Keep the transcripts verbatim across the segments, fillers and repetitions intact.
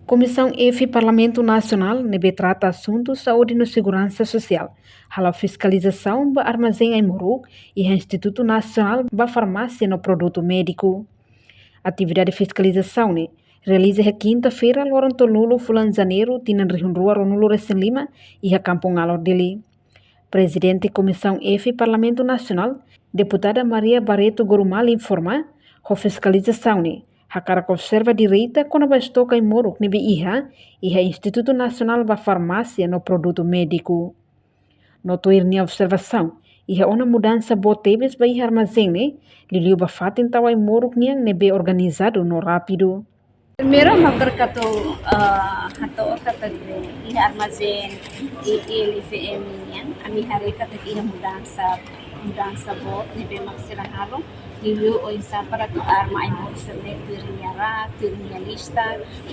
Komisaun F Parlamentu Nasionál ne'ebé trata asuntu saúde no seguransa sosiál hala'o fiskalizasaun ba armazén ai-moruk iha Institutu Nasionál ba Farmásia no Produtu Médiku. Atividade fiskalizasaun ne'e realiza iha kinta-feira, loron tolunulu fulan Janeiru, tinan rihun rua ruanulu resin lima, iha Kampung Alor, Dili. Prezidente Komisaun F Parlamentu Nasionál, Deputada Maria Barreto Gorumal, informa, ho fiskalizasaun ne'e hakarak observa direta kona-ba estoke ai-moruk ne'ebé iha, iha Institutu Nasionál ba Farmásia no Produtu Médiku. No tuir nia observasaun, iha ona mudansa boot tebes ba iha armazén ne'e, liuliu ba fatin tau ai-moruk nian ne'ebé organizadu no rápidu. Primeiru, ha'u hakarak atu, ah, hato'o katak iha armazén I L F M nian, ami haree katak iha mudansa, mudansa boot ne'ebé mak sira halo, liuliu oinsá para atu arma ai-moruk sira-ne'e tuir nia rak, tuir nia lista,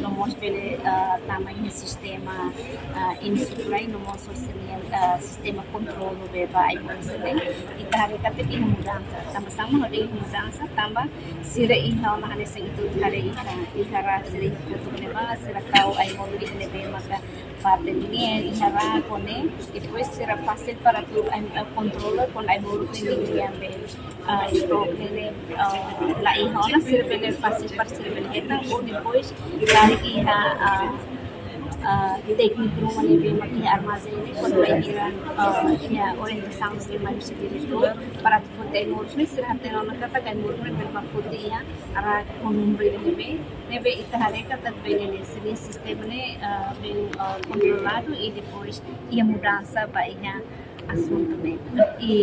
no mós bele, ah, tama iha sistema, ah, in supply, no mós sira-nia, ah, sistema kontrolu ba ai-moruk sira-ne'e. Ita haree katak iha mudansa. Tanba sá mak hodi iha mudansa, tanba sira iha ona hanesan ita haree iha, iha rak sira iha kotuk ne'ebá, sira tau ai-moruk ne'ebé maka parte nian iha rak ne'e, depois sira fasil para atu, ah, kontrola kona-ba ai-moruk ne'e nian be, ah, estoke ne'e, ah, la iha ona, sira bele fasil para sira bele hetan, ou depois karik iha, ah, ah, tékniku ruma ne'ebé mak iha armazén ne'e, kuandu iha, ah, iha orientasaun ne'ebé mai husi diretór para atu foti ai-moruk ne'e, sira hatene ona katak ai-moruk ne'e bele mak foti iha rak ho númeru ne'ebé, ne'ebé ita haree katak bele ne'e, sira-nia sistema ne'e, ah, bem, ah, kontroladu i depois iha mudansa ba iha asuntu ne'e. I,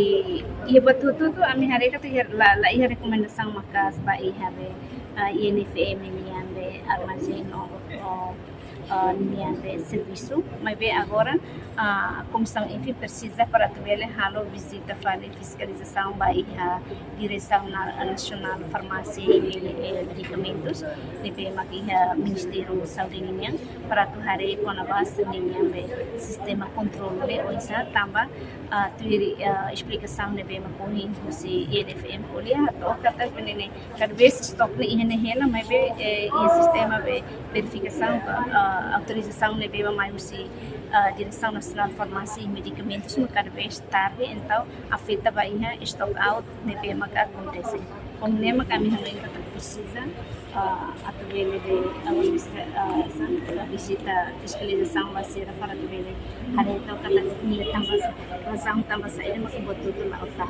i buat hotu-hotu ami haree katak iha la, la iha rekomendasaun maka'as ba iha be, ah, I N F M nian be armazén no, no, ah, nian be servisu. Maibé agora, ah, Komisaun F presiza para atu bele halo vizita fali fiskalizasaun ba iha Diresaun Na-, Nasionál Farmásia i, eh, Medikamentus, ne'ebé mak iha Ministériu Saúde nian, para atu haree kona-ba sira-nian be sistema kontrolu ne'e oinsá, tanba, ah, tuir, ah, esplikasaun ne'ebé mak ohin husi I N F M ko'alia, hato'o katak be ne'e, kada vez estoke ne'e iha ne'e hela, maibé, eh, iha sistema be verifikasaun, ah, autorizasaun ne'ebé mak mai husi, ah, Diresaun Nasionál Farmásia i Medikamentus, no kada vez tarde, entaun afeta ba iha stock out ne'ebé maka akontese. Ho ne'e maka ami hanoin katak presiza, ah, atu bele be, ah, vizita, ah, sa-, vizita fiskalizasaun ba sira para atu bele haree katak nia tanba sá, razaun tanba saida maka buat hotu-hotu la'o tan.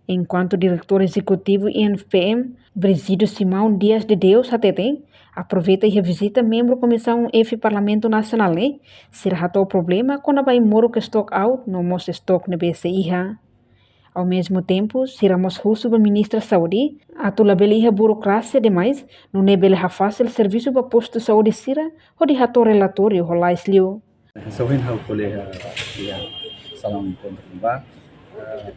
Enkuantu Diretór Ezekutivu I N F M, Brígido Simão Dias de Deus, hateten, aproveita iha vizita membru Komisaun F Parlamentu Nasionál ne'e, sira hato'o problema kona-ba ai-moruk stock out no mós estoke ne'ebé sei iha. Ao mesmo tempo, sira mós husu ba Ministra Saúde atu labele iha burokrasia demais, nune'e bele hafasil servisu ba postu saúde sira hodi hato'o relatóriu ho lais liu. Hanesan ohin ha'u ko'alia iha, iha sala enkontru ne'ebá, eh,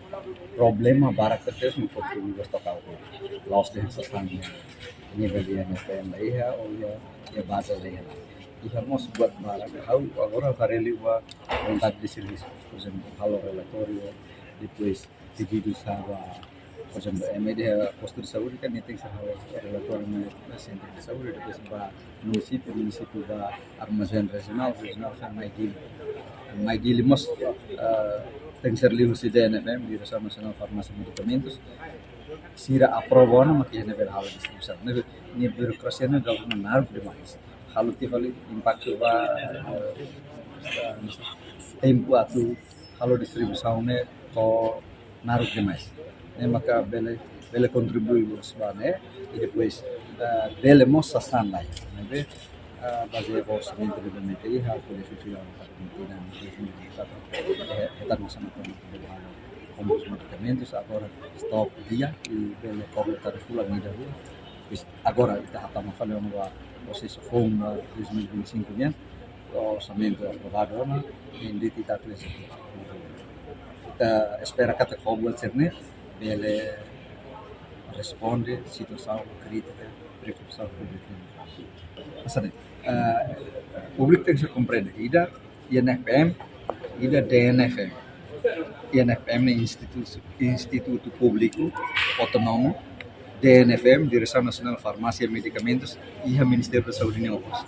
problema barak tebes no kontribui ba stock out. La'ós de'it sasán nivel I N F M la iha, ou iha, iha baze la iha. Iha mós buat barak. Ha'u agora haree liu ba vontade de servisu. Por ezemplu, halo relatóriu, depois pedidu sa ba, por ezemplu, ema iha postu de saúde kan nia tenke halo relatóriu mai, mai sentru de saúde, depois ba munisípiu, munisípiu ba armazén rejionál, rejionál sai mai Dili. Mai Dili mós, eh, tenke liuhusi D N F M, Diresaun Nasionál Farmásia i Medikamentus. Sira aprova ona, mak iha ne'ebé halo distribuisaun. Ne'ebé, ne'e burokrasia ne'e dala ruma naruk demais. Halo tiha fali impaktu ba, eh, eh, tempu atu halo distribuisaun ne'e to'o naruk demais. Ne'e maka bele, bele kontribui mós ba ne'e, i depois, eh, bele mós sasán lai. Ne'ebé, eh, bazeia ba orsamentu ne'ebé mak iha, Kolégio Federal Argentina, dois mil e vinte e quatro, eh, hetan mós sama bele halo kompras medikamentus, agora stok di'ak, i bele kompra tarde fulan ida rua. Pois agora ita hatama fali ona ba prosesu foun ba dois mil e vinte e cinco nian, orsamentu aprovadu ona, i ita atu ezekuta. Ita espera katak ho buat sira-ne'e bele responde situasaun krítika, preokupasaun públiku. Hanesan ne'e, eh, públiku tenke komprende, ida I N F M, ida D N F M. I N F M ne'e institutu, institutu públiku autonómiku, D N F M, Diresaun Nasionál Farmásia i Medikamentus, iha Ministériu da Saúde nian mós.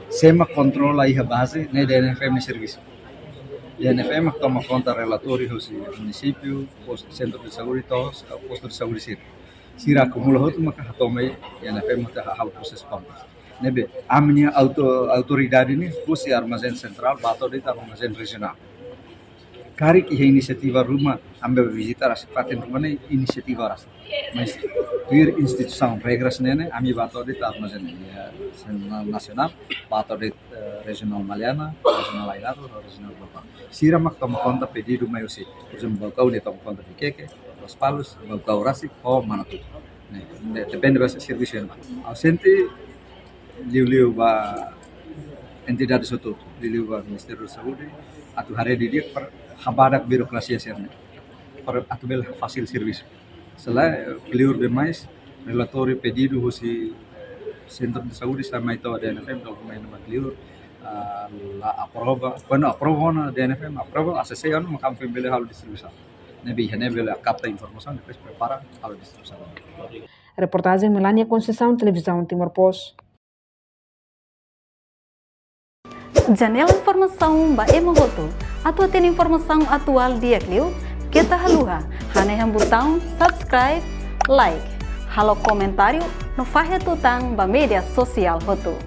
Sé mak kontrola iha baze, ne'e D N F M nia servisu. D N F M mak toma konta relatóriu husi munisípiu, postu, sentru de saúde, to'o postu de saúde sira. Sira akumula hotu maka hatama iha D N F M maka halo prosesu PAMPAS. Ne'ebé, ami-nia auto-, autoridade ne'e husi armazén sentrál ba to'o de'it armazén rejionál. Karik iha inisiativa ruma, ami bá vizita rasik fatin ruma ne'e inisiativa rasik. Mas tuir instituisaun regras ne'e ne'e, ami ba to'o de'it armazén ne'e, iha sen-, nasionál, ba to'o de'it, eh, rejionál Maliana, rejionál Ainaro, rejionál Baucau. Sira mak toma konta pedidu mai husi, por ezemplu, Baucau ne'e toma konta Viqueque, Lospalos, Baucau rasik, ho Manatuto. Ne'e, ne'e depende ba servisu ne'ebé. Ha'u sente liuliu ba entidade hotu, liuliu ba Ministériu Saúde, atu haree didi'ak para habadak birokrasia sira-ne'e. Para atu bele fasil servisu. Se lae, kleur demais, relatóriu pedidu husi sentru de saúde sira mai to'o D N F M, dokumentu mak kleur, ah, la aprova. Kuandu aprova ona D N F M, aprova, A C C ona, maka ami foin bele halo distribuisaun. Ne'ebé, ne'e bele kapta informasaun, depois prepara, halo distribuisaun. Reportajen Melania Conceição, Televizaun Timor Post. Janela informasaun ba ema hotu. Atu hatene informasaun atuál di'ak liu, keta haluha hanehan butaun subscribe, like, halo komentáriu no fahe tutan ba média sosiál hotu.